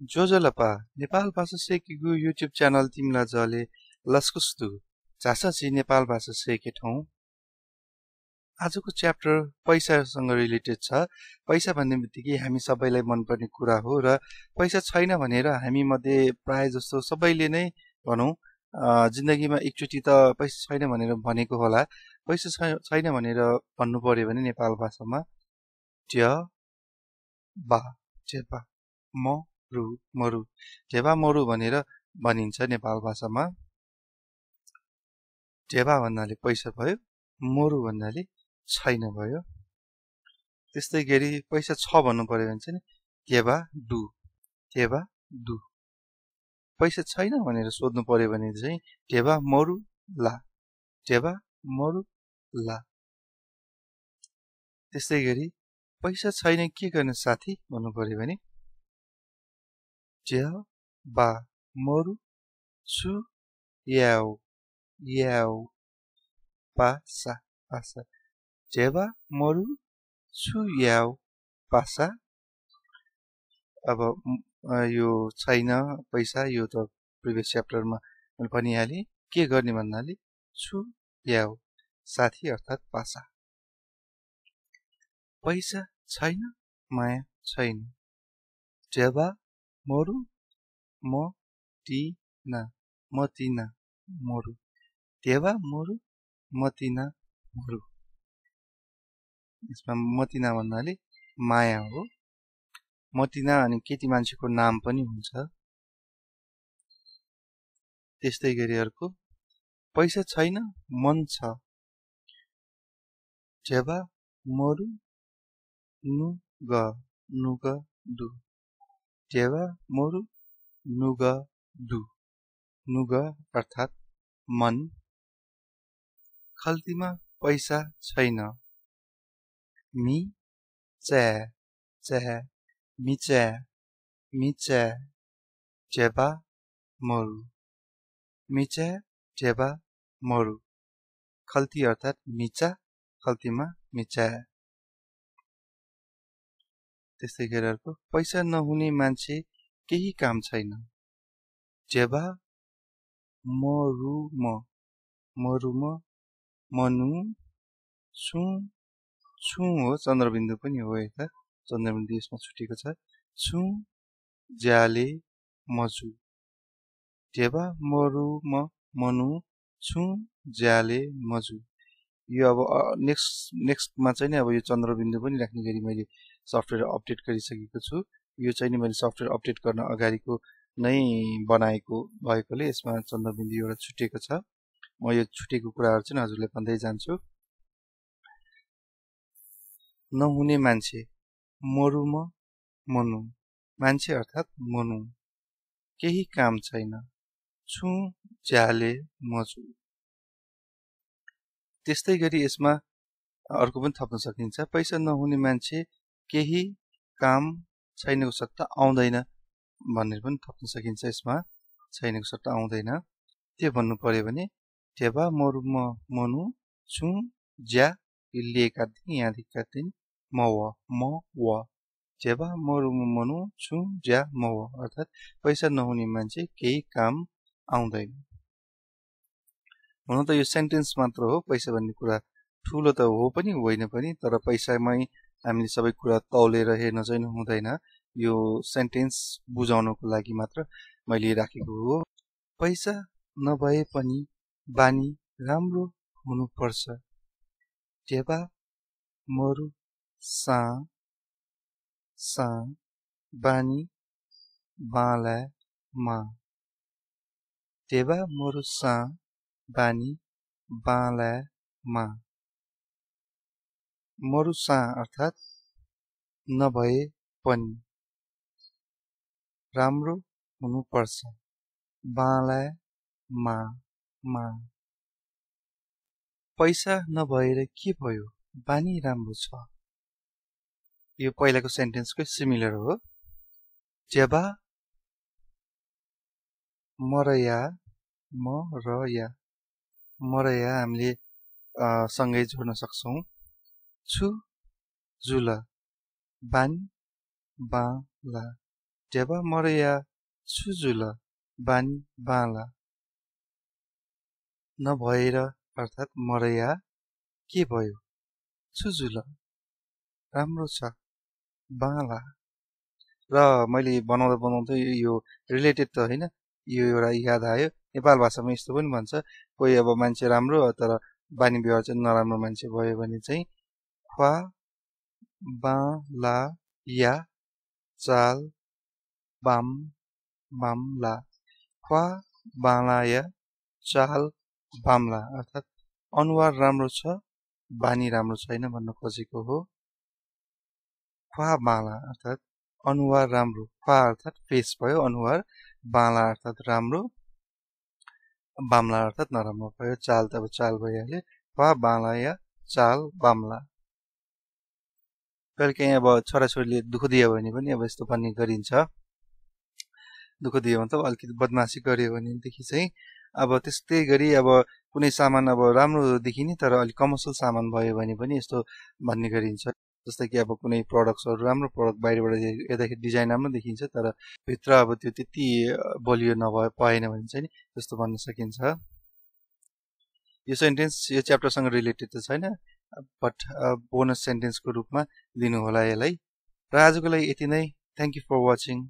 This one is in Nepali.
जोजोलपा नेपाल भाषा सेकेको युट्युब च्यानल तिमीलाई जले लस्कुस्तु झासाची नेपाल भाषा सेके ठाउँ। आजको च्याप्टर पैसासँग रिलेटेड छ। पैसा भन्ने बित्तिकै हामी सबैलाई मनपर्ने कुरा हो र पैसा छैन भनेर हामी मध्ये प्राय जस्तो सबैले नै भनौं जिन्दगीमा एकचोटि त पैसा छैन भनेर भनेको होला। पैसा छैन भनेर भन्नु पर्यो भने नेपाल भाषामा जेबा मरु जेबा मरु भनेर भनिन्छ नेपाल भाषामा। जेबा भन्नाले पैसा भयो, मरु भन्नाले छैन भयो। त्यस्तै गरी पैसा छ भन्नु पर्यो भने चाहिँ जेबा डु। पैसा छैन भनेर सोध्नु पर्यो भने चाहिँ जेबा मरु ला। त्यस्तै गरी पैसा छैन के गर्ने साथी भन्नु पर्यो भने जेबा मरु छु याउ पासा जेबा मरु छु याउ पासा। अब यो छैन पैसा, यो त प्रिभियस च्याप्टरमा मैले भनिहालेँ। के गर्ने भन्नाले छु याउ साथी अर्थात् पासा। पैसा छैन, माया छैन। जेबा मरु मतिना मरु जेबा मरु मतिना मरु। यसमा मतिना भन्नाले माया हो। मतिना अनि केटी मान्छेको नाम पनि हुन्छ। त्यस्तै गरी अर्को पैसा छैन, मन छ। जेबा मरु नुग दु जेबा मरु नुग दु। नुग अर्थात् मन। खल्तीमा पैसा छैन। मिच्या जेबा मरु। खल्ती अर्थात् मिचा, खल्तीमा मिचा। त्यस्तै गरी अर्को पैसा नहुने मान्छे केही काम छैन। जेबा मरुम मनु छु हो, चन्द्रबिन्दु पनि हो। यता चन्द्रबिन्दु यसमा छुटेको छ। छु ज्याले मजु। जेबा मरुम मनु छु ज्याले मजु। यो अब नेक्स्टमा चाहिँ अब यो चन्द्रबिन्दु पनि राख्ने गरी मैले सफ्टवेयर अपडेट गरिसकेको छु। यो चाहिँ मैले सफ्टवेयर अपडेट गर्न अगाडिको नै बनाएको भएकोले यसमा चन्द्रबिन्दु एउटा छुटेको छ। म यो छुटेको कुराहरु चाहिँ हजुरलाई भन्दै जान्छु। नहुने मान्छे मरुम मनु, मान्छे अर्थात् मनु। केही काम छैन, छु ज्याले मजु। त्यस्तै गरी यसमा अर्को पनि थप्न सकिन्छ। पैसा नहुने मान्छे केही काम छैनको सट्टा आउँदैन भनेर पनि थप्न सकिन्छ। यसमा छैनको सट्टा आउँदैन त्यो भन्नु पर्यो भने जेबा मरुम मनु छु ज्या लिएका दिन यहाँदेखिका दिन म व जेबा मरुम मनु छु ज्या म व अर्थात् पैसा नहुने मान्छे केही काम आउँदैन। हुन त यो सेन्टेन्स मात्र हो। पैसा भन्ने कुरा ठुलो त हो पनि होइन पनि, तर पैसामै हामीले सबै कुरा तौलेर हेर्न चाहिँ हुँदैन। यो सेन्टेन्स बुझाउनको लागि मात्र मैले राखेको हो। पैसा नभए पनि बानी राम्रो हुनुपर्छ। जेबा मरु सा बानी बाला मा। जेबा मरु सा बानी बाला मा। मरु सा अर्थात् नभए पनि, राम्रो हुनुपर्छ। बाला मा पैसा नभएर के भयो, बानी राम्रो छ। यो पहिलाको सेन्टेन्सको सिमिलर हो। जेबा मरया हामीले सँगै जोड्न सक्छौं। छु जुल बानी बाला टेबा मरया सुजुल बानी बाला नभएर अर्थात् मरया के भयो सुजुल राम्रो छ बाला र मैले बनाउँदै यो रिलेटेड त होइन यो एउटा याद आयो नेपाल भाषामा यस्तो पनि भन्छ कोही अब मान्छे राम्रो तर बानी व्यवहार चाहिँ नराम्रो मान्छे भयो भने चाहिँ ख्वा बाला या चाल बाम बामला ख्वा बाला या चाल बामला अर्थात् अनुहार राम्रो छ बानी राम्रो छैन भन्न खोजेको हो ख्वा बाला अर्थात् अनुहार राम्रो ख्वा अर्थात् फेस भयो अनुहार बाला अर्थात् राम्रो बामला अर्थात् नराम्रो भयो चाल त अब चाल भइहाल्यो ख्वा बाला या चाल बामला कहिले काहीँ अब छोराछोरीले दुःख दियो भने पनि अब यस्तो भन्ने गरिन्छ दुःख दियो मतलब अलिकति बदमासी गर्यो भनेदेखि चाहिँ अब त्यस्तै गरी अब कुनै सामान अब राम्रो देखिने तर अलिक कमर्सियल सामान भयो भने पनि यस्तो भन्ने गरिन्छ जस्तै कि अब कुनै प्रडक्ट्सहरू राम्रो प्रडक्ट बाहिरबाट हेर्दाखेरि डिजाइन राम्रो देखिन्छ तर भित्र अब त्यो त्यति बलियो पाएन भने चाहिँ नि त्यस्तो भन्न सकिन्छ यो सेन्टेन्स यो च्याप्टरसँग रिलेटेड त छैन बट बोनस सेन्टेन्सको रूपमा दिनु होला यसलाई र आजको लागि यति नै थ्याङ्क यू फर वाचिङ